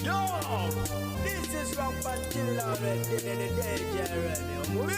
Yo, this is Rampant Killer DJ Remy Omubi.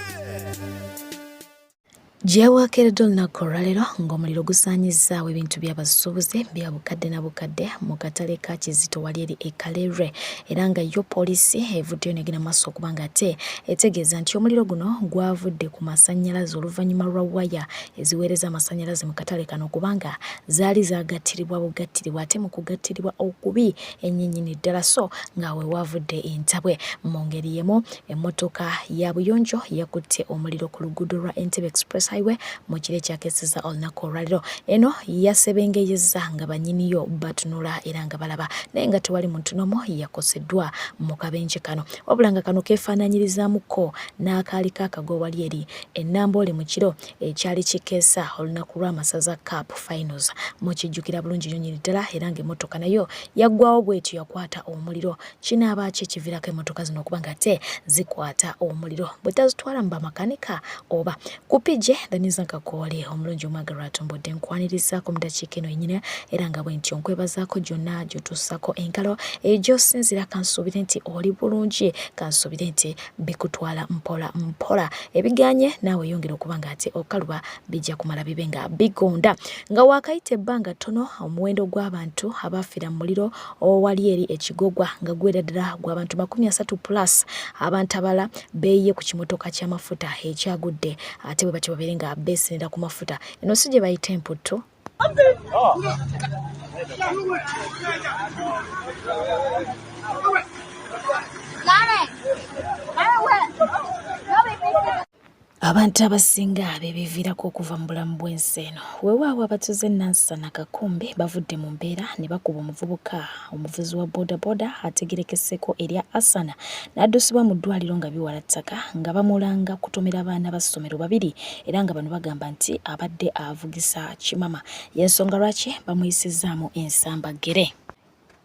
Gyewakeeredde olunaku olwaleero ng'omuliro gusaanyizzaawo ebintu by'abasuubuzi bya bukadde na bukadde mu katale ka Kizito wali eri e Kalerwe era nga yo poliisi evuddeyo negenda maaso okuba nga ate etegeeza nti omuliro guno gwavudde ku masannyalaze oluvannyuma lwa waya eziweereza amasannyalaze mu katale kano kubanga zaali zagattiribwa bugattiribwa ate mu kugattiribwa okubi ennyo nnyini ddala so nga we waavudde entabwe. Mu ngeri y'emu emmotoka ya buyonjo yakutte omuliro ku luguudo lwa Entebbe Express Highway mu kiro ekyakeesezza olunaku olwaleero. Eno yasebengeyezza nga bannyiniyo batunula era nga balaba naye nga tewali muntu n'omu yakoseddwa mu kabenje kano wabula nga kano keefaanaanyirizaamuko n'akaali k'akagwa wali eri e Namboole mu kiro ekyali kikeesa olunaku lw'amasaza Cup Finals. Mukijjukira bulungi nnyo nnyini ddala era ng'emmotoka nayo yaggwawo bw'etyo yakwata omuliro. Kinaaba ki ekiviirako emmotoka zino okuba nga ate zikwata omuliro bwe tazitwala mu bamakanika oba ku PJ Daniza Nkakoole omulungi omwagalwa atumbudde nkwanirizaako mu dakiika eno yennyini era nga bwentyo nkwebazaako gyonna gy'otuusako engalo eyo gy'osinziira kansuubire nti oli bulungi kansuubire nti bikutwala mpola mpola ebiganye naawe yongera okuba nga ate okaluba bijja kumala bibe nga bigonda nga wakayita ebbanga ttono omuwendo gw'abantu abafiira mu muliro owali eri ekigogwa nga gwera ddala gw'abantu 30 plus abantu abala beeyiye ku kimotoka ky'amafuta ekyagudde ate bwe batyo babeere nga beesenera ku mafuta eno si gye bayita emputtu. Abantu abasinga be biviirako okuva mu bulamu bw'ensi eno. Weewaawo abatuuze Nansana Kakumbi bavudde mu mbeera ne bakuba omuvubuka omuvuzi wa bodaboda ategeerekeseeko erya Asana n'addusibwa mu ddwaliro nga biwala ttaka nga bamulanga kutomera baana ba ssomero babiri era nga bano bagamba nti abadde avugisa kimama y'ensonga lwaki bamuyisizzaamu ensambaggere.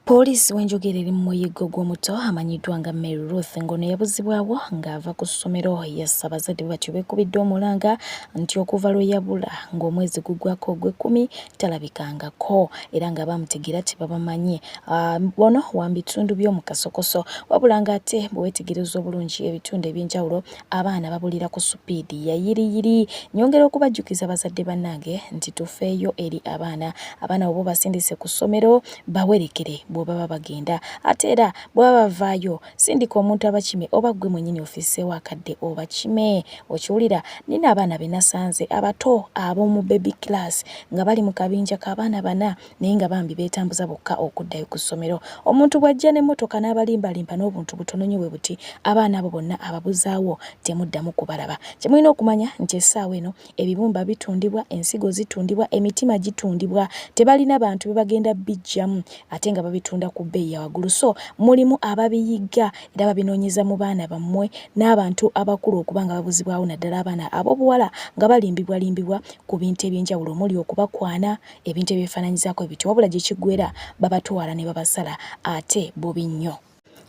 Poliisi w'enjogera eri mu muyiggo gw'omuto amanyiddwa nga Mary Ruth ng'ono yabuzibwawo ng'ava ku ssomero yassa abazadde bwe batyo beekubidde omulanga nti okuva lwe yabula ng'omwezi guggwako ogw'ekkumi talabikangako era nga baamutegeera tebabamanyi. Ah, ono wa mu bitundu by'omu Kasokoso wabula ng'ate bwe weetegereza obulungi ebitundu eby'enjawulo abaana babulira ku supiidi ya yiriyiri. Nyongera okubajjukiza bazadde bannange nti tufeeyo eri abaana. Abaana bw'oba obasindise ku ssomero bawerekere bwe baba bagenda. Ate era bwe baba bavaayo sindika omuntu abakime oba ggwe mwennyini ofisseewo akadde obakime. Okiwulira? Nnina abaana be nasanze abato ab'omu baby class nga bali mu kabinja k'abaana bana naye nga bambi beetambuza bokka okuddayo ku ssomero. Omuntu bw'ajja n'emmotoka n'abalimbalimba n'obuntu butono nnyo bwe buti, abaana abo bonna ababuzaawo temuddamu kubalaba. Kye mulina okumanya nti essaawa eno ebibumba bitundibwa, ensigo zitundibwa, emitima gitundibwa, tebalina bantu be bagenda biggyamu ate nga babitunda ku bbeeyi ya waggulu. So mulimu ababiyigga era babinoonyeza mu baana bammwe n'abantu abakulu okuba nga babuzibwawo naddala abaana ab'obuwala nga balimbibwalimbibwa ku bintu eby'enjawulo omuli okubakwana, ebintu ebyefaananyizaako ebityo wabula gye kiggweera babatwala ne babasala ate bubi nnyo.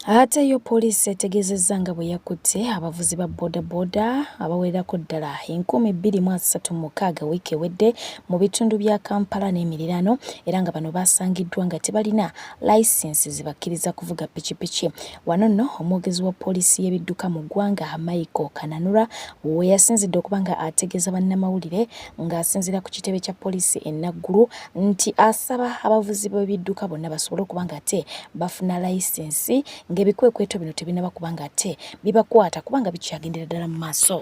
Ate yo poliisi etegeezezza nga bwe yakutte abavuzi ba bodaboda abawererako ddala 2036 wiiki ewedde mu bitundu bya Kampala n'emiriraano era nga bano baasangiddwa nga tebalina layisinsi zibakkiriza kuvuga pikipiki. Wano nno omwogezi wa poliisi y'ebidduka mu ggwanga Michael Kananura we yasinzidde okuba nga ategeeza bannamawulire ng'asinziira ku kitebe kya poliisi e Naggulu nti asaba abavuzi b'ebidduka bonna basobole okuba nga ate bafuna layisinsi ng'ebikwekweto bino tebinnaba kuba nga ate bibakwata kubanga bikyagendera ddala mu maaso.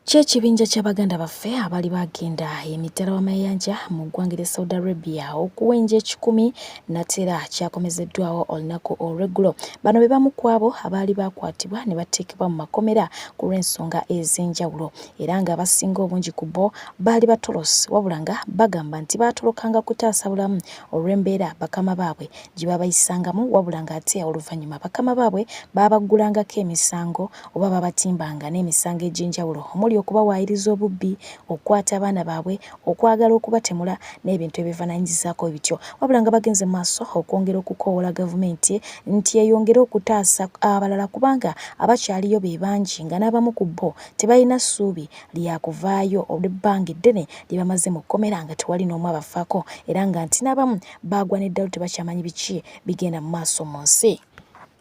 Kyo ekibinja kya baganda baffe abaali bagenda emitala w'amayanja mu ggwanga erya Saudi Arabia okuwenja ekikumi natera kyakomezeddwawo olunaku olw'eggulo. Bano be bamu ku abo abaali bakwatibwa ne bateekebwa mu makomera ku lw'ensonga ez'enjawulo. Era ng'abasinga obungi ku bo baali batolosi wabula nga bagamba nti baatolokanga kutaasa bulamu olw'embeera bakama baabwe gye baabayisangamu wabula ng'ate oluvannyuma bakama baabwe baabaggulangako emisango oba baabatimbanga n'emisango egy'enjawulo omuli okubawaayiriza obubbi, okukwata abaana baabwe, okwagala okubatemula n'ebintu ebyefaanaanyirizaako bityo wabula nga bagenze mu maaso okwongera okukoowoola gavumenti nti eyongere okutaasa abalala kubanga abakyaliyo be bangi nga n'abamu ku bo tebalina ssuubi lya kuvaayo olw'ebbanga eddene lye bamaze mu kkomera nga tewali n'omu abafaako era nga nti n'abamu baagwa n'eddalu tebakyamanyi biki bigenda mu maaso mu nsi.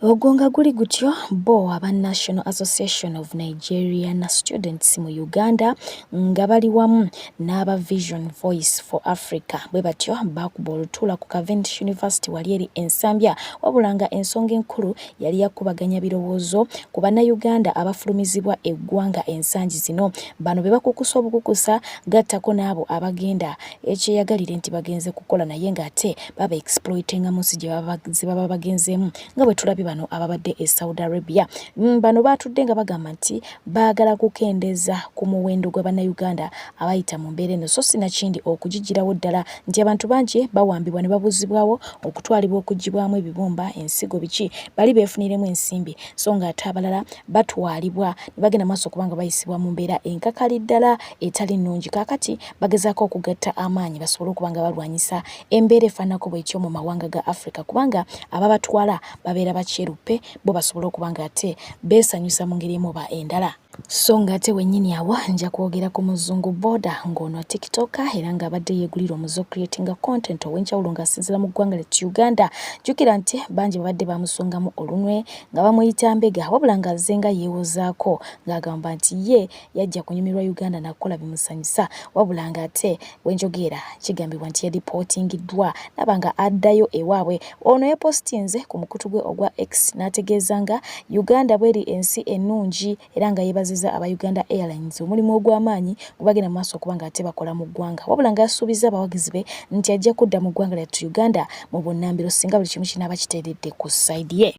Ogwo nga guli gutyo, bo aba National Association of Nigerian Students mu Uganda nga bali wamu n'aba Vision Voice for Africa bwe batyo baakuba olutuula ku Cavendish University wali eri e Nsambya, wabula nga ensonga enkulu yali ya kukubaganya birowoozo ku Bannayuganda abafulumizibwa eggwanga ensangi zino. Bano be bakukusa obukukusa gattako n'abo abagenda ekyeyagalire nti bagenze kukola naye ng'ate baba exploitinga mu nsi gye baba bagenzeemu nga bwe tulabye bano ababadde e Saudi Arabia. Bano baatudde nga bagamba nti baagala kukendeeza ku muwendo gwa Bannayuganda abayita mu mbeera eno so sinakindi okugiggyirawo ddala nti abantu bangi bawambibwa ne babuzibwawo okutwalibwa okuggyibwamu ebibumba, ensigo biki bali beefuniremu ensimbi so ng'ate abalala batwalibwa ne bagenda maaso okuba nga bayisibwa mu mbeera enkakali ddala etali nnungi. Kaakati bagezaako okugatta amaanyi basobole okuba nga balwanyisa embeera efaananako bwetyo mu mawanga ga Africa kubanga ababatwala babeera bakyeruppe bo basobole okuba nga ate beesanyusa mu ngeri emu oba endala. So ng'ate wennyini awo nja kwogera ku muzungu boda ng'ono tiktoker era ng'abadde yeegulira omuze ocreatinga content ow'enjawulo ng'asinziira mu ggwanga lyattu Uganda. Jjukira nti bangi babadde bamusongamu olunwe nga bamuyita mbega wabula ng'azze nga yeewozaako ng'agamba nti ye yajja kunyumirwa Uganda nakukola bimusanyusa wabula ng'ate wenjogeera kigambibwa nti yadipootingiddwa naba nga addayo ewaabwe. Ono yapositinze ku mukutu gwe ogwa X n'ategeeza nga Uganda bweri ensi ennungi era nga yeebazizza aba Uganda Airlines omulimu ogw'amaanyi gwe bagenda mu maaso okuba nga ate bakola mu ggwanga wabula nga yasuubizza abawagizi be nti ajja kudda mu ggwanga lyattu Uganda mu bunnambiro singa buli kimu kinaaba kiteeredde ku sayidi ye.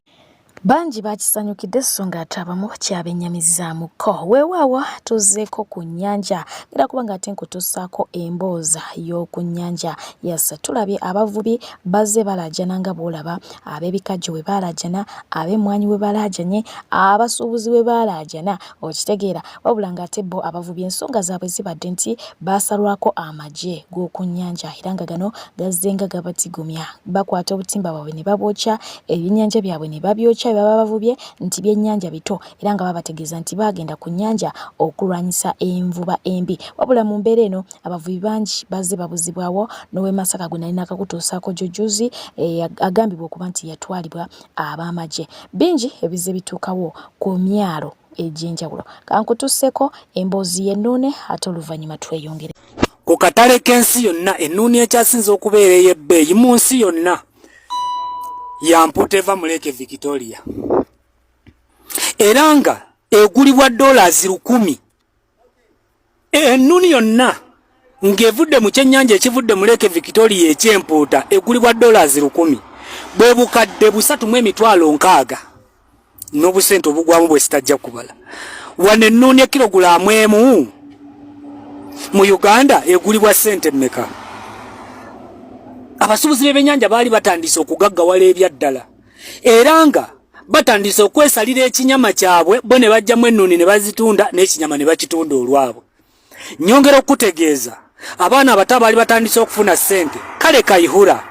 Bangi bakisanyukidde sso ng'ate abamu kyabennyamizzaamuko. Weewaawo tuzzeeko ku nnyanja ngenda kuba ng'ate nkutuusaako embooza y'oku nnyanja. Yes, tulabye abavubi bazze balaajana nga bw'olaba ab'ebikajjo bwe balaajana, ab'emmwanyi bwe balaajanye, abasuubuzi bwe balaajana, okitegeera? Wabula ng'ate bo abavubi ensonga zaabwe zibadde nti baasalwako amagye g'oku nnyanja era nga gano gazzenga gabatigomya. Bakwata obutimba bwabwe ne babwokya, ebyennyanja byabwe ne babyokya bye baba bavubye nti byennyanja bito era nga babategeeza nti baagenda ku nnyanja okulwanyisa envuba embi. Wabula mu mbeera eno abavubi bangi bazze babuzibwawo n'ow'e Masaka gwe nali naakakutuusaako jjo jjuuzi eh, agambibwa okuba nti yatwalibwa ab'amagye. Bingi ebizze bituukawo ku myalo egy'enjawulo. Kankutuuseeko emboozi y'ennuune ate oluvannyuma tweyongere. Ku katale k'ensi yonna ennuuni ekyasinze okubeera ey'ebbeeyi mu nsi yonna ya mpuuta eva mu Lake Victoria era nga egulibwa dollars 1000. Ennuuni yonna ng'evudde mu kyennyanja ekivudde mu Lake Victoria eky'empuuta egulibwa dollars 1000, bwe bukadde 360,000 n'obusente obugwamu bwe sitajja kubala. Wano ennuuni ekirogulaamu emu mu Uganda egulibwa ssente mmeka? Abasuubuzi b'ebyennyanja baali batandise okugaggawala ebyaddala era nga batandise okwesalira ekinyama kyabwe bo ne bajjamu ennuuni ne bazitunda n'ekinyama ne bakitunda olwabwe. Nyongera okukutegeeza abaana abato abaali batandise okufuna ssente. Kale Kayihura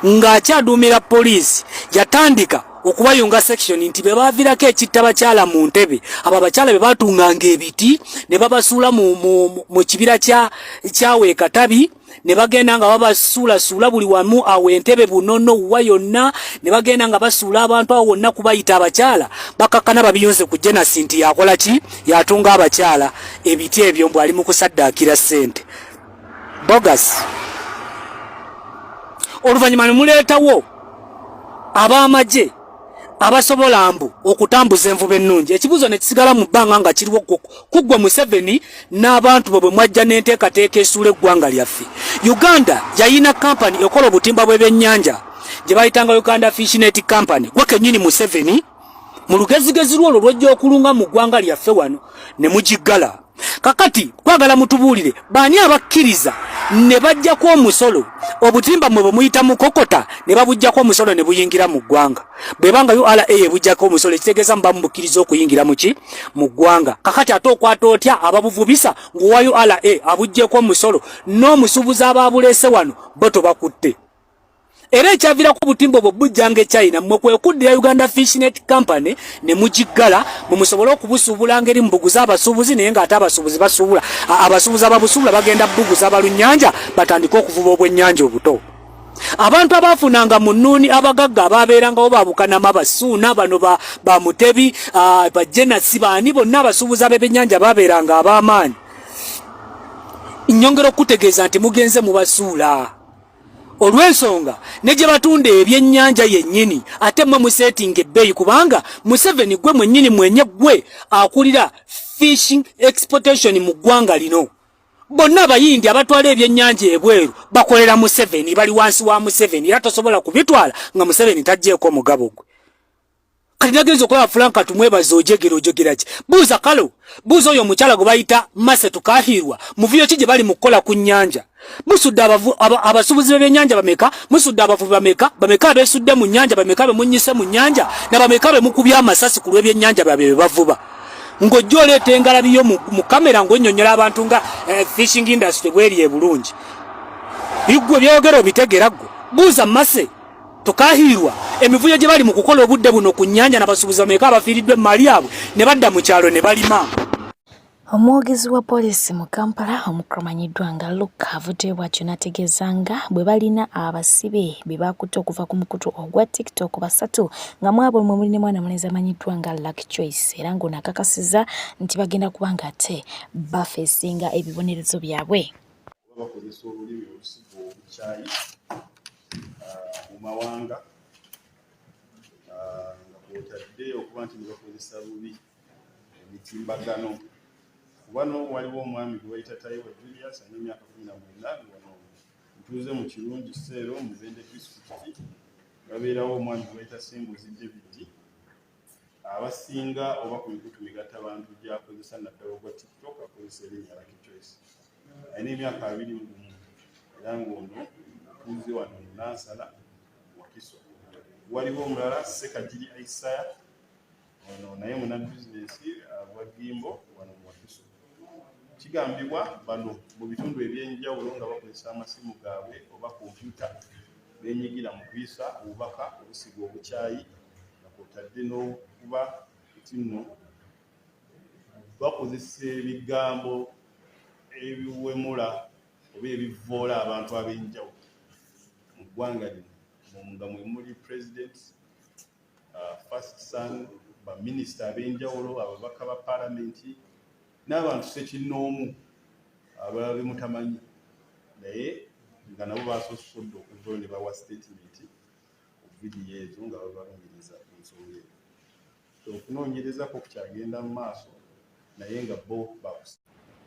ng'akyaduumira poliisi yatandika okubayunga section nti be baavirako ekitta bakyala mu ntebe. Abo abakyala be baatunganga ebiti ne babasuula mu kibira kyawe Katabi ne bagenda nga babasuulasuula buli wamu awo entebe bunono wa yonna ne bagenda nga basuula abantu awo wonna kubayita abakyala bakakkana babiyunze ku Jenasi nti yakola ki, yatunga abakyala ebiti ebyo mbu ali mu kusaddaakira ssente bogus. Oluvannyuma ne muleetawo ab'amagye abasobola mbu okutambuza envuba ennungi. Ekibuuzo ne kisigala mu bbanga nga kiriwo kuggwe Museveni n'abantu bwe bwe mwajja n'enteekateeka esuula eggwanga lyaffe. Uganda yayina kampani ekola obutimba bw'ebyennyanja gye bayitanga Uganda Fishnet Company. Gwe kennyini Museveni mu lugezigezi lwo olwo lw'ojja okulunga mu ggwanga lyaffe wano ne mugiggala. Kakati kwagala mutubuulire baani abakkiriza ne bajjako omusolo obutimba mmwe bwe muyita mukokota ne babuggyako omusolo ne buyingira mu ggwanga. Bw'eba nga URA ebuggyako omusolo ekitegeeza muba mubukkiriza okuyingira mu ki mu ggwanga. Kakati ate okwata otya ababuvubisa ng'owa URA abuggyeko omusolo n'omusuubuzi aba abuleese wano bo tobakutte. Era ekyaviirako obutimba obwo bujjanga e China mmwe kwe kuddira Uganda Fishnet Company ne mugiggala mwe musobole okubusuubula ngeri mubuguza abasuubuzi naye ng'ate abasuubuzi basuubula abasuubuzi ababusuubula bagenda buguza balunnyanja batandike okuvuba obwennyanja obuto. Abantu abaafunanga mu nnuuni, abagagga abaabeerangawo, babukanama, basuuna bano ba Mutebi, bajenasi, baani bonna, abasuubuzi ab'ebyennyanja baabeeranga ab'amaanyi. Nnyongera okukutegeeza nti mugenze mubasuula olw'ensonga ne gye batunda ebyennyanja yennyini, ate mmwe museetinga ebbeeyi, kubanga Museveni gwe mwennyini mwenye gwe akulira fishing exportation mu ggwanga lino. Bonna Abayindi abatwala ebyennyanja ebweru bakolera Museveni, bali wansi wa Museveni, era tosobola kubitwala nga Museveni taggyeko omugabo gwe. Kati nagenza okulaba Franka Tumwebaza, ojegera ojegera ki? Buuza kalo, buuza oyo omukyala gwe bayita Mase Tukahirwa, muvuyo ki gye bali mu kukola ku nnyanja? Musudde abasuubuzi b'ebyennyanja bameka? Musudde abavubi bameka? Bameka abeesudde mu nnyanja? Bameka be munnyise mu nnyanja? Na bameka be mukubye amasasi ku lw'ebyennyanja byabwe bye bavuba? Ng'ojja oleeta engalabi yo mu kamera ng'onnyonnyola abantu nga fishing industry bweri ebulungi. Iggwe byogera obitegera ggwe? Buuza Mase Tukahirwa emivuyo gye bali mu kukola obudde buno ku nnyanja, n'abasuubuzi bameka abafiiriddwa emmaali yaabwe ne badda mu kyalo ne balima. Omwogezi wa poliisi mu Kampala omumanyiddwa nga Luke avuddeyo bw'atyo n'ategeeza nga bwe balina abasibe be baakutte okuva ku mukutu ogwa TikTok basatu, nga mwabo mwe muli ne mwana mulenzi amanyiddwa nga Lucky Choice, era ng'ono akakasizza nti bagenda kuba nga ate bafeesinga ebibonerezo byabwe. Bakozesa olulimi olusiga obukyayi mu mawanga, nga kwotadde okuba nti nebakozesa bubi emitimbagano. Kuba no waliwo omwami gwe bayita Taiwa Julius, alina emyaka 19, wano ntuuze mu Kirungi Seero, Mubende Disitulikiti. Babeerawo omwami gwe bayita Sembuzi David, abasinga oba ku mikutu migatta bantu gyakozesa naddala ogwa TikTok akozesa erinnya Lucky Choice, alina emyaka 21, era ng'ono mutuuze wano mu Nansana, Wakiso. Waliwo omulala Sekagiri Isaya, ono naye muna bizinensi ava Gimbo wano mu Wakiso. Kigambibwa bano mu bitundu ebyenjawulo nga bakozesa amasimu gaabwe oba kompyuta beenyigira mu kuyisa obubaka obusiga obukyayi, nga kwotadde n'okuba nti nno bakozesa ebigambo ebiwemula oba ebivvoola abantu ab'enjawulo mu ggwanga lino, nga mwe muli president, first son, baminisita ab'enjawulo, ababaka ba paalamenti n'abantu ssekinnoomu abalala be mutamanyi, naye nga nabo basoose okuvayo ne bawa statement ku vidiyo ezo nga babalumiriza ku nsonga eyo. Okunoonyerezako kukyagenda mu maaso, naye nga bo bakusa.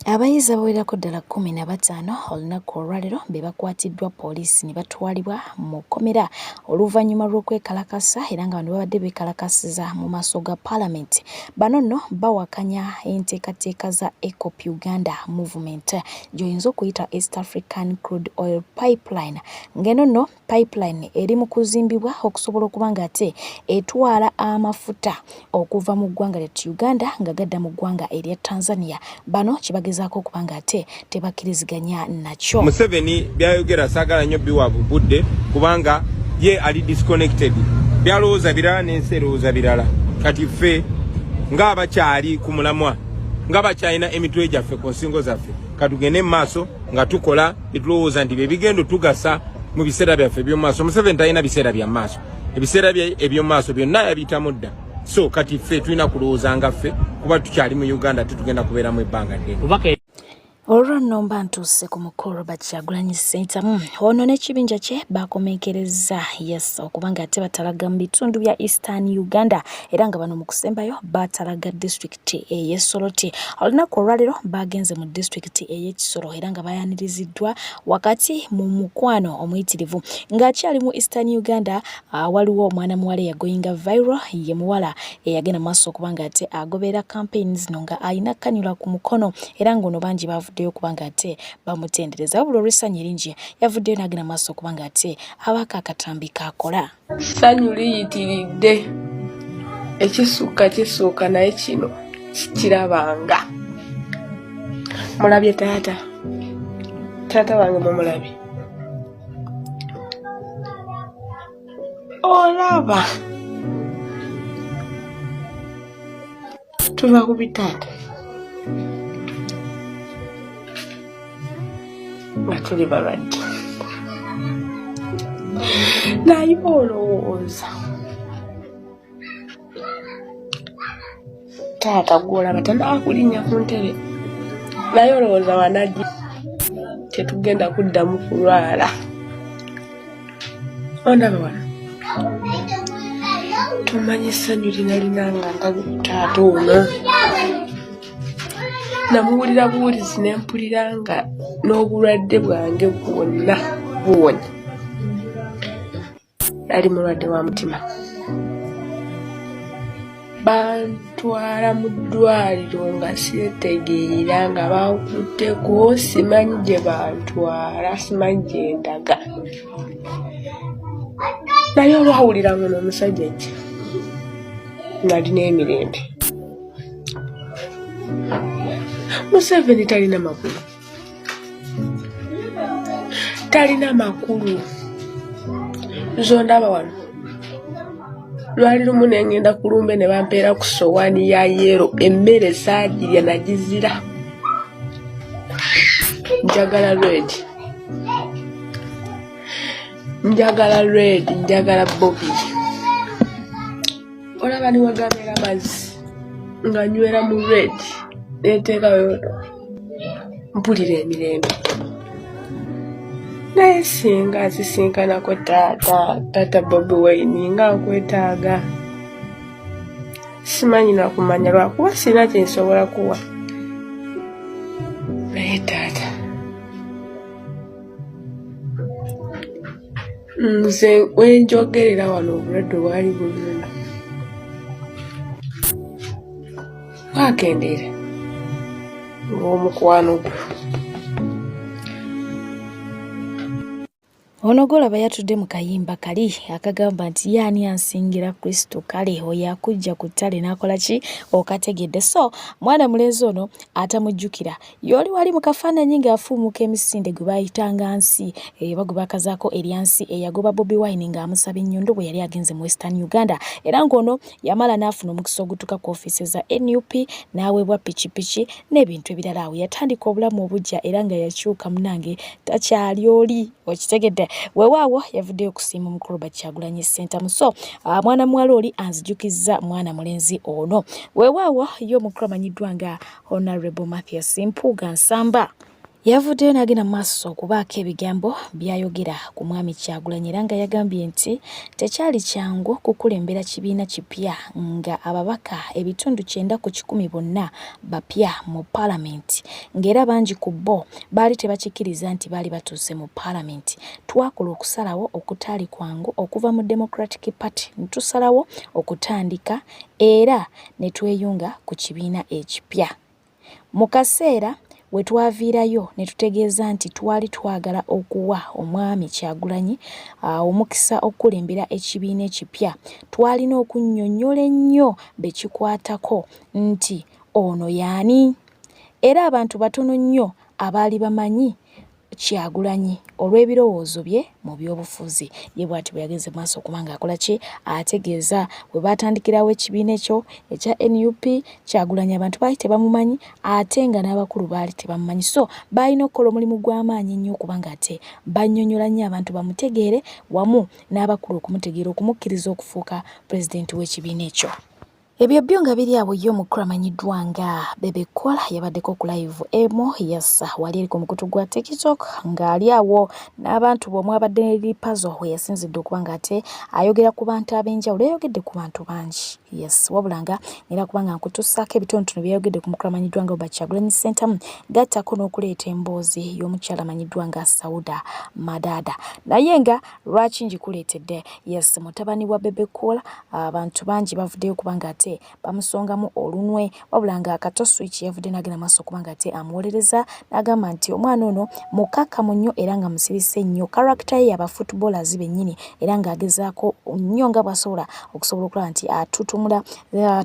Abayizi abawererako ddala 15 olunaku olwaleero be bakwatiddwa poliisi ne batwalibwa mu kkomera oluvannyuma lw'okwekalakasa, era nga bano babadde beekalakasiza mu maaso ga paalamenti. Bano nno bawakanya enteekateeka za EACOP Uganda Movement gy'oyinza okuyita East African Crude Oil Pipeline, ng'eno nno pipeline eri mu kuzimbibwa okusobola okuba nga ate etwala amafuta okuva mu ggwanga lyattu Uganda nga gadda mu ggwanga erya Tanzania. Bano kyebagezaako okuba nga ate tebakkiriziganya nakyo. Museveni byayogera saagala nnyo biwa budde, kubanga ye ali disconnected, byalowooza birala n'ensi erowooza birala. Kati ffe ng'abakyali ku mulamwa, nga bakyalina emitwe gyaffe ku nsingo zaffe, katugende mu maaso nga tukola etulowooza nti byebigenda tugasa mu biseera byaffe eby'omu maaso. Museveni talina biseera bya maaso, ebiseera bye eby'omu maaso byonna yabiyitamu dda. So kati ffe tulina kulowooza nga ffe, kuba tukyali mu Uganda, tetugenda kubeeramu ebbanga ddene. Olwo nno mba ntuuse ku mukulu Robert Kyagulanyi Ssentamu. Ono n'ekibinja kye bakomekereza yes okuba nga ate batalaga mu bitundu bya Eastern Uganda, era nga bano mu kusembayo batalaga disitulikiti ey'e Soroti. Olunaku olwaleero bagenze mu disitulikiti ey'e Kisoro era nga bayaniriziddwa wakati mu mukwano omuyitirivu. Ng'akyali mu Eastern Uganda, waliwo omwana muwala eyagoyinga viral, ye muwala eyagenda mu maaso okuba nga ate agoberera campaign zino nga alina kanyula ku mukono, era ng'ono bangi bavuddeyo okuba nga ate bamutendereza. Wabula olw'essanyu eringi yavuddeyo n'agenda mu maaso okuba nga ate abaako akatambi k'akola. Ssanyu liyitiridde, ekisukka kisukka, naye kino kikirabanga. Mulabye taata, taata wange mumulabye, olaba tuva ku bitanda nga tuli balwadde. Naye olowooza taata gwolaba tanakulinnya ku ntebe, naye olowooza wanagi tetugenda kuddamu kulwala. Ondaba wano, tomanyi essanyu linalina nga ndabye ku taata ono. Namuwulira buwulizi ne mpulira nga n'obulwadde bwange bwonna buwonye. Nali mulwadde wa mutima, bantwala mu ddwaliro nga syetegeera, nga bankutteko, simanyi gye bantwala, simanyi gye ndaga. Naye olwawulira ngono omusajja ajja, nalina emirembe. Museveni talina makulu, talina makulu. Nze ndaba wano, lwali lumu ne ngenda ku lumbe ne bampeera ku sowaani ya yero, emmere saagirya nagizira. Njagala red, njagala red, njagala Bobi. Olaba niwegamera amazzi nga nywera mu red, neteekayo mpulira emirembe. Naye singa nsisinkanako taata, taata Bobi Wine, nga nkwetaaga. Simanyi nakumanya lwakuba sirina kyensobola kuwa, naye taata nze wenjogerera wano obulwadde bwali buluma bwakendeera olw'omukwano gwo. Ono gw'olaba yatudde mu kayimba kali akagamba nti ye ani ansingira Kristo, kale oyo akujja ku ttale n'akola ki okategedde. So mwana mulenzi ono atamujjukira y'oli wali mu kafaananyi ng'afuumuuka emisinde gwe baayitanga nsi oba gwe baakazaako erya nsi eyagoba Bobi Wine ng'amusaba ennyondo bwe yali agenze mu Western Uganda, era ng'ono yamala n'afuna omukisa ogutuuka ku ofiisi za nup n'aweebwa pikipiki n'ebintu ebirala. Awo yatandika obulamu obuggya era nga yakyuka munange takyali oli okitegedde. Weewaawo yavuddeyo okusiima omukulu Robert Kyagulanyi Ssentamu. So mwana muwala oli anzijukizza mwana mulenzi ono. Weewaawo ye omukulu amanyiddwa nga Honorable Mathias Mpuuga Nsamba yavuddeyo n'agenda mu maaso okubaako ebigambo by'ayogera ku mwami Kyagulanyi, era nga yagambye nti tekyali kyangu kukulembera kibiina kipya nga ababaka ebitundu 90 ku 100 bonna bapya mu palamenti, ng'era bangi ku bo baali tebakikkiriza nti baali batuuse mu palamenti. Twakola okusalawo okutaali kwangu okuva mu Democratic Party ne tusalawo okutandika era ne tweyunga ku kibiina ekipya. Mu kaseera we twaviirayo ne tutegeeza nti twali twagala okuwa omwami Kyagulanyi omukisa okukulembera ekibiina ekipya, twalina okunnyonnyola ennyo be kikwatako nti ono y'ani. Era abantu batono nnyo abaali bamanyi Kyagulanyi olw'ebirowoozo bye mu byobufuzi. Ye bw'ati bwe yagenze mu maaso okuba ng'akola ki ategeeza we baatandikirawo ekibiina ekyo ekya nup. Kyagulanyi abantu baali tebamumanyi ate nga n'abakulu baali tebamumanyi, so baalina okukola omulimu gw'amaanyi ennyo okuba ng'ate bannyonnyola nnyo abantu bamutegeere wamu n'abakulu okumutegeera okumukkiriza okufuuka pulezidenti w'ekibiina ekyo. Ebyo byo nga biri awo, ye omukulu amanyiddwa nga Bebe Cool yabaddeko ku live emu yassa wali eri ku mukutu gwa TikTok ng'ali awo n'abantu be omwabadde ne Lil Pazo, we yasinzidde okuba ng'ate ayogera ku bantu ab'enjawulo. Yayogedde ku bantu bangi, yes, wabula nga era kuba nga nkutuusaako ebitonotono bye yayogedde ku mukulu amanyiddwa nga Robert Kyagulanyi Ssentamu, gattako n'okuleeta emboozi y'omukyala amanyiddwa nga Sauda Madaada. Naye nga lwaki ngikuleetedde? Yes, mutabani wa Bebe Cool, abantu bangi bavuddeyo kubanga ate bamusongamu olunwe, wabula nga Kato Switch yavudde n'agenda maaso okuba nga ate amuwolereza n'agamba nti omwana ono mukakkamu nnyo era nga musirise nnyo, character ye yaba footballers bennyini, era ng'agezaako nnyo nga bw'asobola okusobola okulaba nti atutumula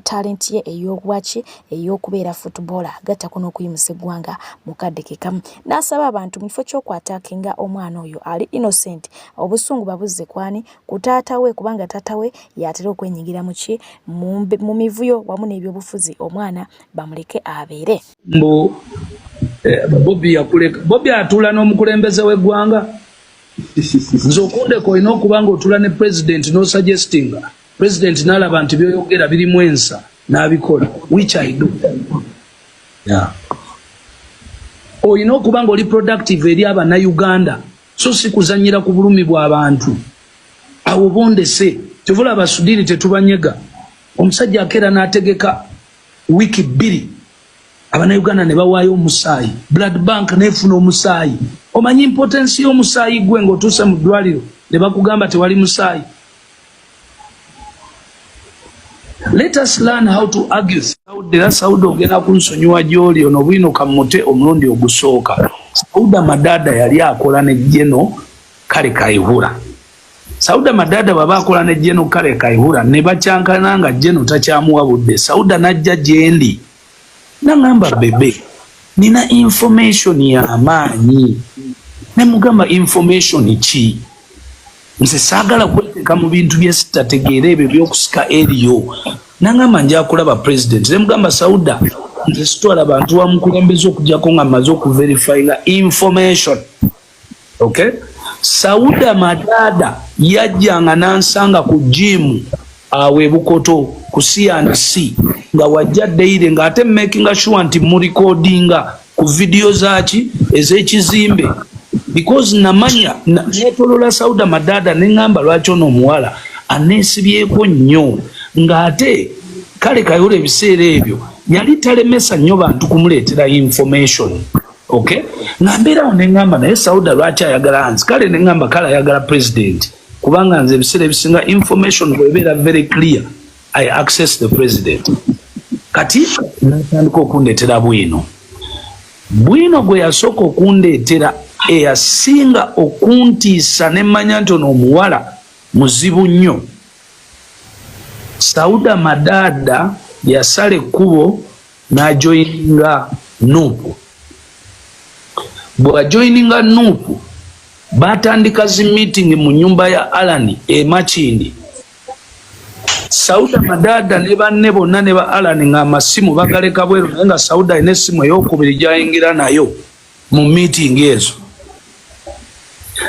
talent ye ey'obwaki ey'okubeera footballer, gattako n'okuyimusa eggwanga mu kadde ke kamu. N'asaba abantu mu kifo ky'okwataakinga omwana oyo ali innocent, obusungu babuzze kwani ku taata we, kubanga taata we y'atera okwenyigira mu ki mu mivuyo wamu n'ebyobufuzi, omwana bamuleke abeere. Mbu Bobi yakuleka. Bobi atuula n'omukulembeze w'eggwanga. Nze okundeka olina okuba nga otula ne president n'osuggestinga president n'alaba nti byoyogera birimu ensa n'abikola, which I do. Olina okuba nga oli productive eri Abannayuganda, so si kuzanyira ku bulumi bw'abantu. Awo bondese tevula abasudiri tetubanyega. Omusajja akeera n'ategeka wiiki 2, Abannayuganda ne bawaayo omusaayi, blood bank nefuna omusaayi. Omanyi importance y'omusaayi gwe ng'otuuse mu ddwaliro ne bakugamba tewali musaayi? Let us learn how to argue. Saudi era Saudi ogenda kunsonyiwa gy'oli ono bwino kamute omulundi ogusooka. Sauda Madada yali akola ne General Kale Kaihura. Sauda Madada baba akola ne General Kale Kaihura ne bakyankana nga General takyamuwa budde. Sauda n'ajja gyendi nangamba, "Bebe, nina information y'amaanyi." Ne mugamba, "Information ki?" Nze saagala kweteeka mu bintu bye sitategeera, ebyo byokusika eriyo. Nangamba, "Nja kulaba president." Ne mugamba, "Sauda, nze sitwala bantu wa mukulembeze okujjako nga mmaze okuverifyinga information." Okay, Sauda Madada yajjanga nansanga ku jimu awo ebukoto ku C&C nga wajja daily, ng'ate makinga sure nti murecordinga ku vidiyo zaki ez'ekizimbe, because namanya netolola Sauda Madada neŋŋamba, "Lwaki ono omuwala aneesibyeko nnyo?" Ng'ate kale Kayihura ebiseera ebyo yali talemesa nnyo bantu kumuleetera information. Okay, nga mbeerawo neŋŋamba, "Naye Sauda lwaki ayagala nzi?" Kale neŋŋamba, "Kale ayagala president," kubanga nze ebiseera ebisinga information bwebeera very clear, I access the president. Kati natandika okundeetera bwino bwino gwe yasooka okundeetera eyasinga okuntiisa, ne mmanya nti ono omuwala muzibu nnyo. Sauda Madada yasala ekkubo n'ajoyininga NUP. Bw'ajoyininga NUP, batandika zi meeting mu nyumba ya Alan e Makindi. Sauda Madada ne banne bonna ne ba Alan ng'amasimu bagaleka bweru, naye nga Sauda alina essimu eyokubiri gy'ayingira nayo mu meeting ezo.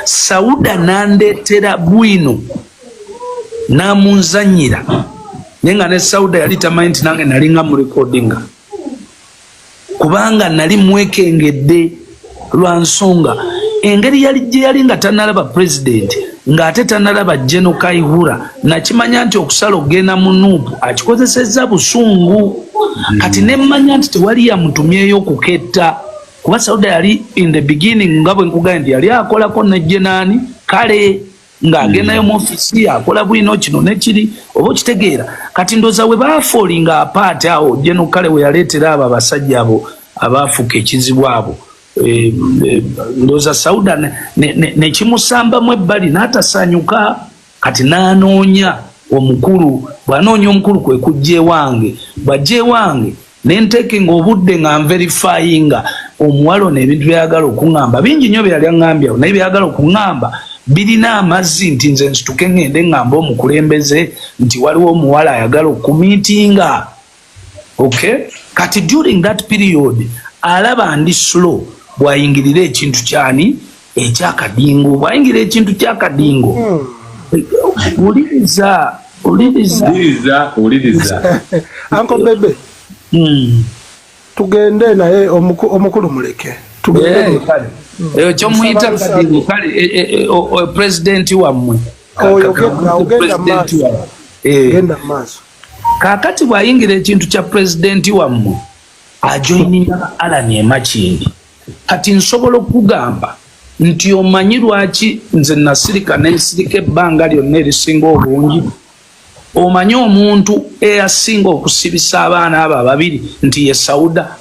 Sauda n'andeetera bwino n'amunzanyira, naye nga ne Sauda yali tamanyi nti nange nalinga mu recordinga, kubanga nali mwekengedde lwa nsonga engeri yali gye yali nga tanalaba pulezidenti, ng'ate tanalaba General Kaihura. Nakimanya nti okusala okugenda mu NUP akikozesezza busungu. Kati nemmanya nti tewali yamutumyeyo okuketta, kuba Sauda yali in the beginning, nga bwe nkugambye nti yali akolako ne Jenaani, kale ng'agendayo mu ofisi akola bwino kino nekiri, oba okitegeera. Kati ndooza we baafallinga apart awo, General kale we yaleetera abo abasajja abo abaafuuka ekizibu abo, ndooza Sauda nekimusambamu ebbali n'atasanyuka. Kati n'anoonya omukulu. Bw'anoonya omukulu kwe kujja ewange. Bw'ajja ewange nenteekenga obudde nga nverifyinga omuwala ono ebintu byayagala okuŋŋamba. Bingi nnyo bye yali aŋŋambye awo, naye byayagala okuŋŋamba birina amazzi nti nze nsituke ŋŋende ŋŋambe omukulembeze nti waliwo omuwala ayagala okumiitinga. Okay, kati during that period alaba ndi slow. Bw'ayingirira ekintu kyani ekyakadingo, bw'ayingira ekintu kyakadingo, wuliriza, wuliriza. Wuliriza, wuliriza. Uncle Bebe, tugende naye omukulu muleke tugende. Kale eyo kyomuyita kadingo, kale pulezidenti wammwe. Oyo genda mu Pulezidenti maaso. wammwe. Genda mu maaso. Kaakati bw'ayingira ekintu kya pulezidenti wammwe, ajoyininga Alan Emakindi. Kati nsobola okugamba nti omanyi lwaki nze nasirika nensirika ebbanga lyonna erisinga obungi? Omanyi omuntu eyasinga okusibisa abaana abo ababiri nti ye Sauda.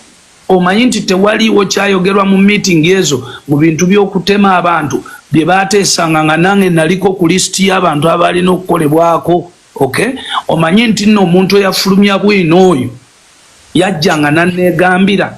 Omanyi nti tewaliiwo kyayogerwa mu meeting ezo mu bintu by'okutema abantu bye bateesanga nga nange naliko ku lisiti y'abantu abalina okukolebwako? Okay, omanyi nti nno omuntu eyafulumya bwino oyo yajjanga nanneegambira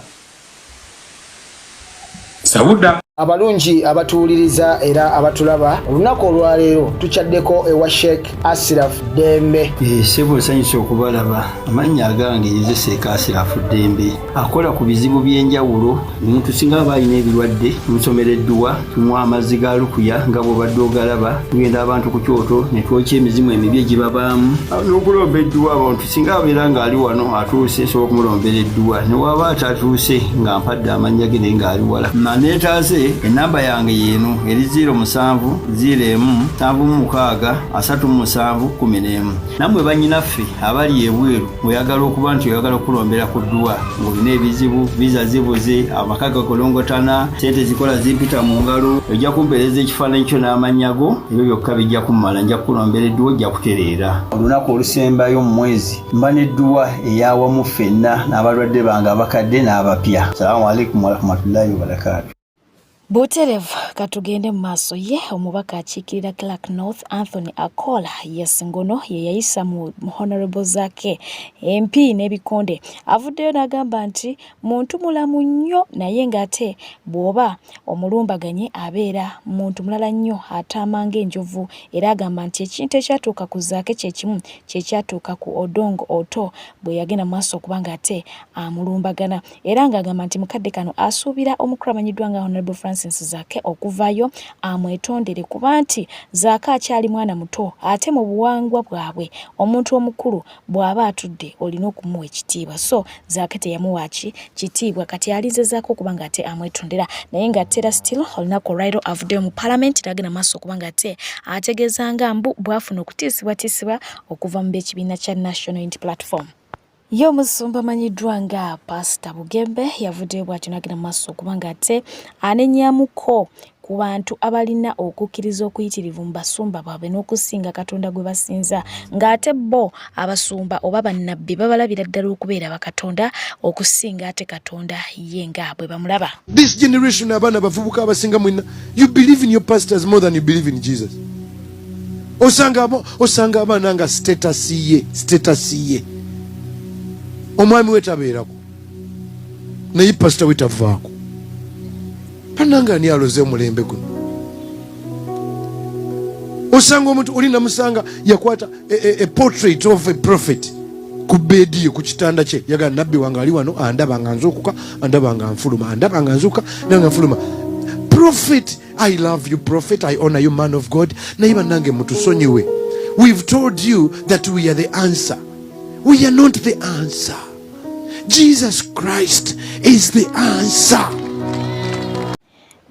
Sauda. Abalungi abatuwuliriza era abatulaba, olunaku olwaleero tukyaddeko ewa Sheikh Asiraf Ddembe. Eh, ssebo nsanyuse okubalaba. Amannya agange nze Sheikh Asiraf Ddembe, akola ku bizibu by'enjawulo. Omuntu singa aba alina ebirwadde tumusomera edduwa, tumuwa amazzi ga lukuya nga bw'obadde ogalaba, tugenda abantu ku kyoto ne twokya emizimu emibi egibabaamu n'okulomba edduwa. Abantu singa abeera ng'ali wano atuuse nsobola okumulombera edduwa, ne waba atatuuse nga mpadde amannya ge naye ng'ali wala naneetaase. Ennamba yange yeeno eri 07 01 76 37 11. Nammwe bannyinaffe abali ebweru ng'oyagala okuba nti oyagala okukulombera ku dduwa ng'olina ebizibu, viza zibuze, amaka gakolongotana, sente zikola zimpita mu ngalo, ojja kumpeereza ekifaananyi kyo n'amannya go, ebyo byokka bijja kummala, nja kukulombera edduwa ojja kutereera. Olunaku olusembayo mu mwezi mba n'edduwa ey'awamu ffenna n'abalwadde bange abakadde n'abapya. Salaamu alaikum warahmatullahi wabarakaatu. Buterevu katugende mu maaso. Ye omubaka akiikirira Clark North Anthony Akola, yes, ngono ye yayisa mu Honorable Zaake empi n'ebikonde, avuddeyo n'agamba nti muntu mulamu nnyo, naye ng'ate bw'oba omulumbaganye abeera muntu mulala nnyo, ataama ng'enjovu. Era agamba nti ekintu ekyatuuka ku Zaake kye kimu kye kyatuuka ku Odongo Otto bwe yagenda mu maaso okuba ng'ate amulumbagana, era ng'agamba nti mukadde kano asuubira omukulu amanyiddwa nga Honorable Francis Zaake okuvaayo amwetondere, kuba nti Zaake akyali mwana muto ate mu buwangwa bwabwe omuntu omukulu bw'aba atudde olina okumuwa ekitiibwa, so Zaake teyamuwa ki kitiibwa, kati alinze Zaake okuba ng'ate amwetondera. Naye nga tera still olunaku olwaliro avuddeyo mu palamenti n'agenda maaso okuba ng'ate ategeeza nga mbu bw'afuna okutiisibwatiisibwa okuva mu b'ekibiina kya National Unity Platform. Ye omusumba amanyiddwa nga Paasita Bugembe yavuddeyo bw'atyo n'agenda mu maaso okuba ng'ate anenyamuko ku bantu abalina okukkiriza okuyitirivu mu basumba baabwe n'okusinga Katonda gwe basinza, ng'ate bo abasumba oba bannabbi babalabira ddala okubeera bakatonda okusinga ate Katonda ye nga bwe bamulaba. This generation abaana abavubuka abasinga mwena you believe in your pastors more than you believe in Jesus. Osanga osanga abaana nga status ye status ye omwami we tabeerako naye pasita we tavaako. Banange ani aloze omulembe guno? Osanga omuntu oli namusanga yakwata a portrait of a prophet ku beedi ye ku kitanda kye, yagala nabbi wange ali wano, andaba nga nzuukuka, andaba nga nfuluma, andaba nga nzuukuka nanga nfuluma. Prophet, I love you prophet, I honor you man of God, naye bannange mutusonyiwe. We've told you that we are the answer. We are not the answer. Jesus Christ is the answer.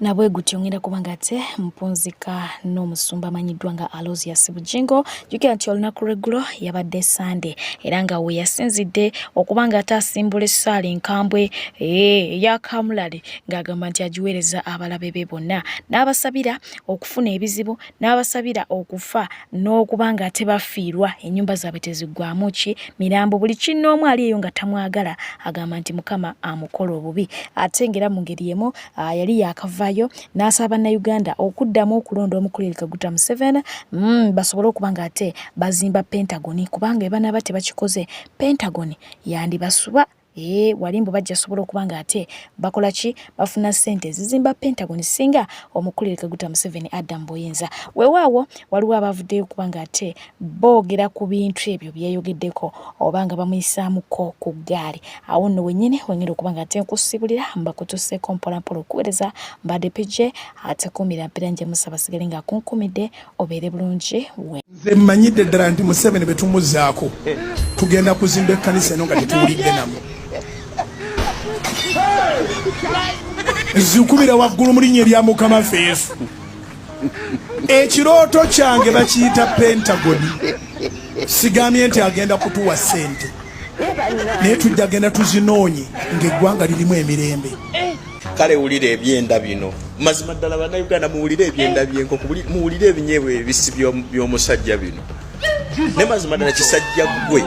Nabwe gutyo ngenda kuba nga ate mpunzika n'omusumba amanyiddwa nga Aloysius Bujingo. Jjukira nti olunaku lw'eggulo yabadde Sande, era nga we yasinzidde okuba nga ate asimbula essaala enkambwe eya kamulali, ng'agamba nti agiweereza abalabe be bonna, n'abasabira okufuna ebizibu, n'abasabira okufa n'okuba nga ate bafiirwa, ennyumba zaabwe teziggwamu ki mirambo, buli kinnoomu ali eyo nga tamwagala agamba nti Mukama amukola obubi. Ate ng'era mu ngeri y'emu yali yaakavaayo n'asaba Bannayuganda okuddamu okulonda omukulu Yoweri Kaguta Museveni, basobole okuba nga ate bazimba Pentagon, kubanga bwe banaaba tebakikoze Pentagon yandibasuba. Ee, wali mbu bajja sobola okuba nga ate bakola ki, bafuna ssente ezizimba Pentagon singa omukulu Yoweri Kaguta Museveni adda mu buyinza. Weewaawo waliwo abaavuddeyo okuba nga ate boogera ku bintu ebyo byeyogeddeko oba nga bamuyisaamuko ku ggaali. Awo nno wennyini wengenda okuba nga ate nkusibulira mbakutuseeko mpolampola okuweereza. Mbadde PJ ate kuumira mpira nje musaba sigale nga akunkumidde obeere bulungi we. Nze mmanyidde ddala nti Museveni bwe tumuzzaako tugenda kuzimba ekkanisa eno nga tetuwulidde namu. Nzikubira waggulu mu linnya erya Mukama waffe Yesu. Ekirooto kyange bakiyita Pentagoni. Sigambye nti agenda kutuwa ssente, naye tujja genda tuzinoonye ng'eggwanga lirimu emirembe. Kale wulira ebyenda bino, mazima ddala bannayuganda muwulire ebyenda by'enkoko, muwulire ebinyeebwa ebibisi by'omusajja bino. Ne mazima ddala kisajja ggwe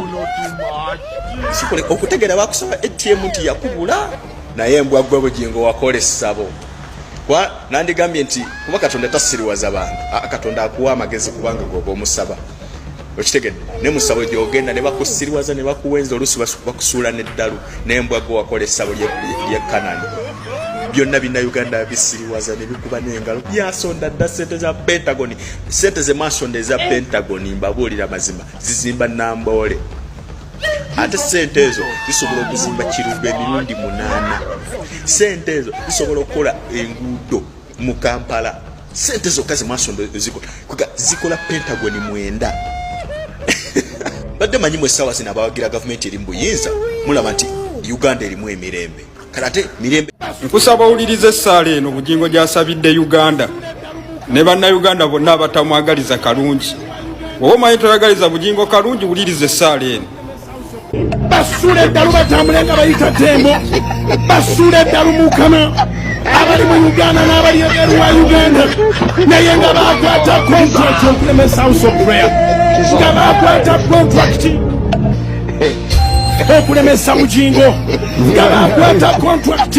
okutegeera bakusaba ATM nti yakubula, naye embwa ggwe Bugingo wakola essabo. Kuba nandigambye nti kuba Katonda tasiriwaza bantu, Katonda akuwa amagezi kubanga gwoba omusaba, okitegedde? Ne musabo gyogenda ne bakusiriwaza ne bakuwenza, oluusi bakusuula n'eddalu. N'embwa gwe wakola essabo ly'e Kanani. Byonna Bannayuganda bisiriwaza ne bikuba n'engalo. Byasonda dda sente za Pentagon. Sente ze mwasonda eza Pentagon, mbabuulira mazima, zizimba Namboole. Ate sente ezo zisobola okuzimba Kirumba emirundi 8. Sente ezo zisobola okukola enguudo mu Kampala. Sente zokka zemwasonda zikola Pentagon 9. Badde manyi mu essaawa zino abawagira gavumenti eri mu buyinza mulaba nti Uganda erimu emirembe, kale ate mirembe. Nkusaba owulirize essaala eno Bugingo gy'asabidde Uganda ne Bannayuganda bonna abatamwagaliza kalungi. Bw'oba omanyi toyagaliza Bugingo kalungi, wuliriza essaala eno. Basuula eddalu batambule nga bayita tembo. Basuula eddalu Mukama, abali mu Uganda n'abali ebweru wa Uganda, naye nga bakwata contract okulemesa House of Prayer, nga bakwata contract okulemesa Bugingo, nga bakwata contract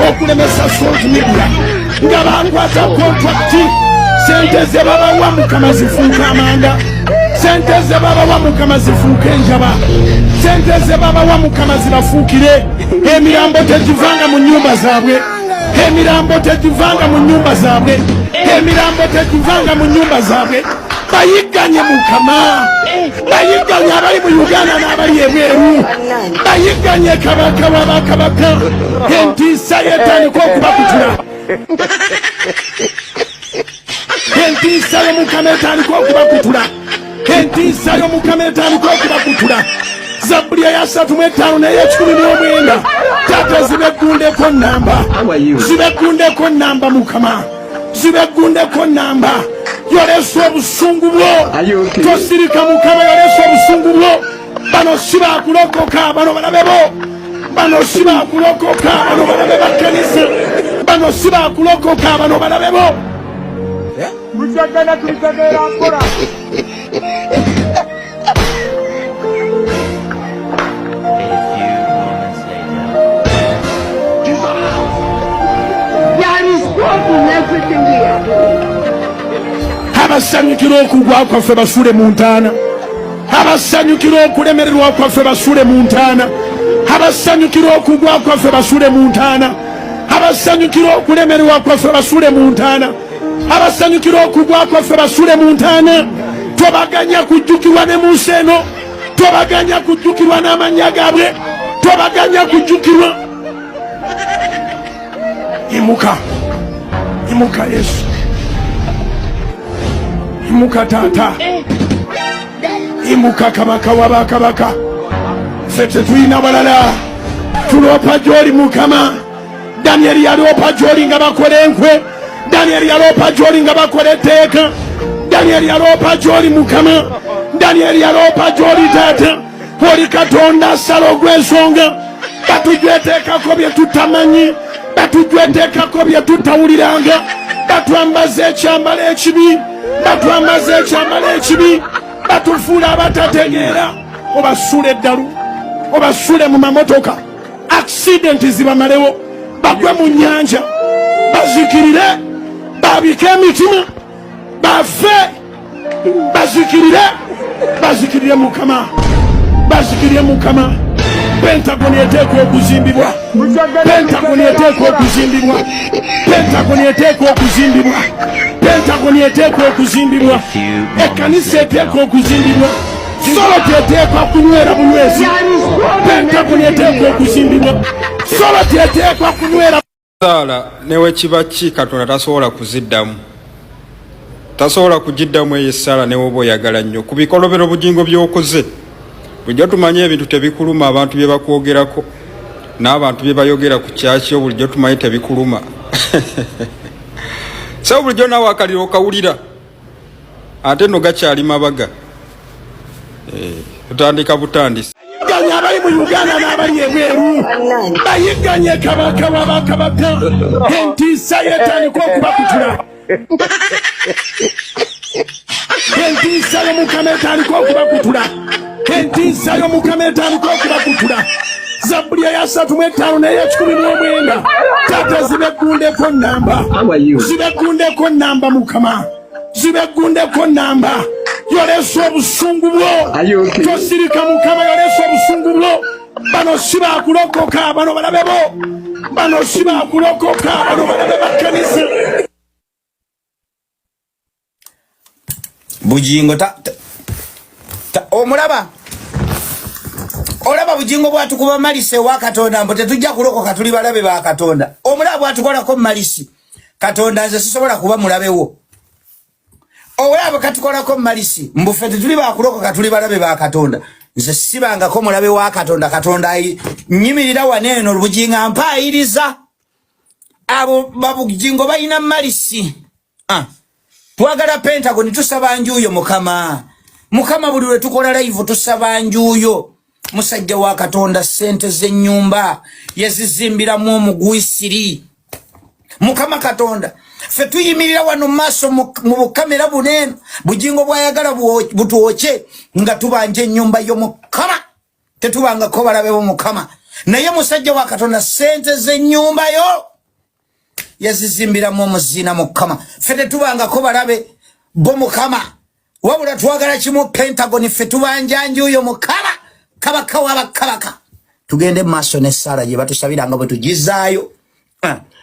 okulemesa Salt Media, nga bakwata contract. Sente ze babawa Mukama zifuuka amanda. Sente ze babawa Mukama zifuuka enjaba. Sente ze babawa Mukama zibafuukire emirambo. Tegivanga mu nyumba zaabwe. Emirambo tegivanga mu nyumba zaabwe. Emirambo tegivanga mu nyumba zaabwe. Bayigganye Mukama, bayigganye abali mu Uganda n'abali ebweru. Bayigganye Kabaka wabakabaka. Entiisa yetandika okubakutula. Entiisa y'Omukama etandika okubakutula. Entiisa y'Omukama etandika okubakutula. Zabbuli eya 35 naye 109. Taata, zibeggundeko namba, zibeggundeko namba. Mukama, zibeggundeko namba. Yolesa obusungu bwo, tosirika. Mukama, yolesa obusungu bwo. Bano si bakulokoka, bano balabe bo. Bano si bakulokoka, bano balabe bakkanisa. Bano si bakulokoka, bano balabe bo. Tujjagana tulitegeera mpola. A few moments later. There is God in everything we are doing. Abasanyukira okugwa kwaffe basuule mu ntaana. Abasanyukira okulemererwa kwaffe basuule mu ntaana. Abasanyukira okugwa kwaffe basuule mu ntaana. Abasanyukira okulemererwa kwaffe basuule mu ntaana. Abasanyukira okugwa kwaffe basuule mu ntaana. Tobaganya kujjukirwa ne mu nsi eno. Tobaganya kujjukirwa n'amannya gaabwe. Tobaganya kujjukirwa. Imuka, imuka Yesu, imuka Taata, imuka Kabaka wabakabaka. Ffe tetulina balala, tuloopa gy'oli Mukama. Danyeri yaloopa gy'oli nga bakola enkwe. Danyeri yaloopa gy'oli nga bakola etteeka. Danyeri yaloopa gy'oli Mukama. Danyeri yaloopa gy'oli Taata. Oli Katonda asala ogw'ensonga. Batujweteekako bye tutamanyi, batujweteekako bye tutawuliranga. Batwambaza ekyambalo ekibi, batwambaza ekyambalo ekibi, batufuula abatategeera. Obasuula eddalu, obasuule mu mamotoka, accident zibamalewo, bagwe mu nyanja bazikirire, babike emitima, bafe, bazikirire, bazikirire Mukama, bazikirire Mukama. Pentagon eteekwa okuzimbibwa. Pentagon eteekwa okuzimbibwa. Pentagon eteekwa okuzimbibwa. Pentagon eteekwa okuzimbibwa. Ekkanisa eteekwa okuzimbibwa. Soloti eteekwa kunywera bunywezi. Pentagon eteekwa okuzimbibwa. Soloti eteekwa kunywera. Saala newekiba ki, Katonda tasobola kuziddamu, tasobola kugiddamu eyo essaala newoba oyagala nnyo. Ku bikolobero Bugingo byokoze, bulijjo tumanye ebintu tebikuluma. Abantu bye bakwogerako n'abantu bye bayogera ku kyakyo, bulijjo tumanyi tebikuluma. So bulijjo naawe akaliro okawulira, ate no gakyali mabaga. Tutandika butandisi. Bayigganye abali mu Uganda n'abali ebweru. Bayigganye Kabaka wabakabaka. Entiisa yetandika okubakutula. Entiisa y'Omukama etandika okubakutula. Entiisa y'Omukama etandika okubakutula. Zabbuli eya 35 naye 109. Taata, zibeggundeko namba, zibeggundeko namba. Mukama, zibeggundeko namba. Yolesa obusungu bwo, tosirika. Mukama, yolesa obusungu bwo. Bano si bakulokoka, bano balabe bo. Bano si bakulokoka, bano balabe bakkanisa. Bujingo ta, ta, ta omulaba olaba Bujingo bwatukuba malisi ewa Katonda mbu tetujja kulokoka tuli balabe ba Katonda. Omulaba bwatukolako malisi Katonda, nze sisobola kuba mulabewo. Olaba katukolako malisi mbu ffe tetuli bakulokoka tuli balabe ba Katonda. Nze sibangako mulabe wa Katonda. Katonda nyimirira wano eno Bujingo ampaayiriza. Abo babujingo balina malisi. Ah. Twagala Pentagon, tusaba njuyo Mukama. Mukama buli lwe tukola live tusaba njuyo. Musajja wa Katonda ssente z'ennyumba yazizimbiramu omugwisiri. Mukama Katonda ffe tuyimirira wano mu maaso mu bukamera buno eno Bujingo bw'ayagala butwokye nga tubanja ennyumba yo Mukama. Tetubangako balabe bo Mukama. Naye musajja wa Katonda ssente z'ennyumba yo yazizimbiramu omuziina Mukama. Ffe tetubangako balabe bo Mukama, wabula twagala kimu Pentagon. Ffe tubanja njuyo Mukama, kabaka w'abakabaka. Tugende mu maaso n'essaala gye batusabira nga bwe tugizaayo.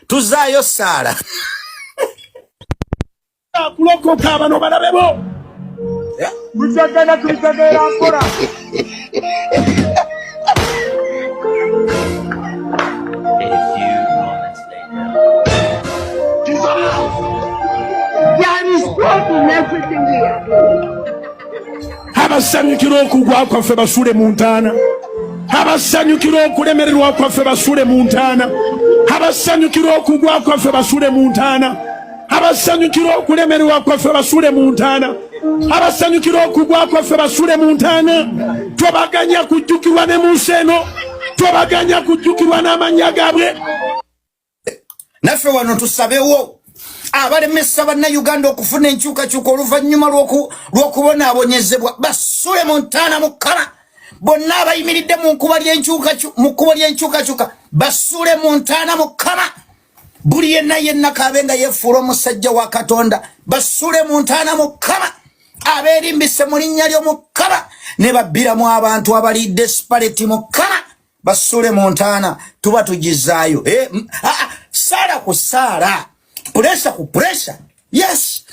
Tuzaayo ssaala. Kulokoka bano balabe bo. Tujagana tubitegeera mpola. A few moments later. There is God in everything we are doing. Abasanyukira okugwa kwaffe basule mu ntaana. Abasanyukira okulemererwa kwaffe basule mu ntaana. Abasanyukira okugwa kwaffe basule mu ntaana. Abasanyukira okulemererwa kwaffe basule mu ntaana. Abasanyukira okugwa kwaffe basule mu ntaana. Tobaganya kujjukirwa ne mu nsi eno, tobaganya kujjukirwa n'amannya gaabwe. Naffe wano tusabewo abalemesa bannayuganda okufuna enkyukakyuka oluvannyuma lw'okubonaabonyezebwa basule mu ntaana Mukama. Bonna abayimiridde mu nkuba mu kkubo ly'enkyukakyuka basule mu ntaana Mukama. Buli yenna yenna kaabe nga yeefuula omusajja wa Katonda basule mu ntaana Mukama. Abeerimbise mu linnya ly'Omukama ne babbiramu abantu abali desperate Mukama basule mu ntaana. Tuba tugizaayo. Saala ku saala, pressure ku pressure. Yes.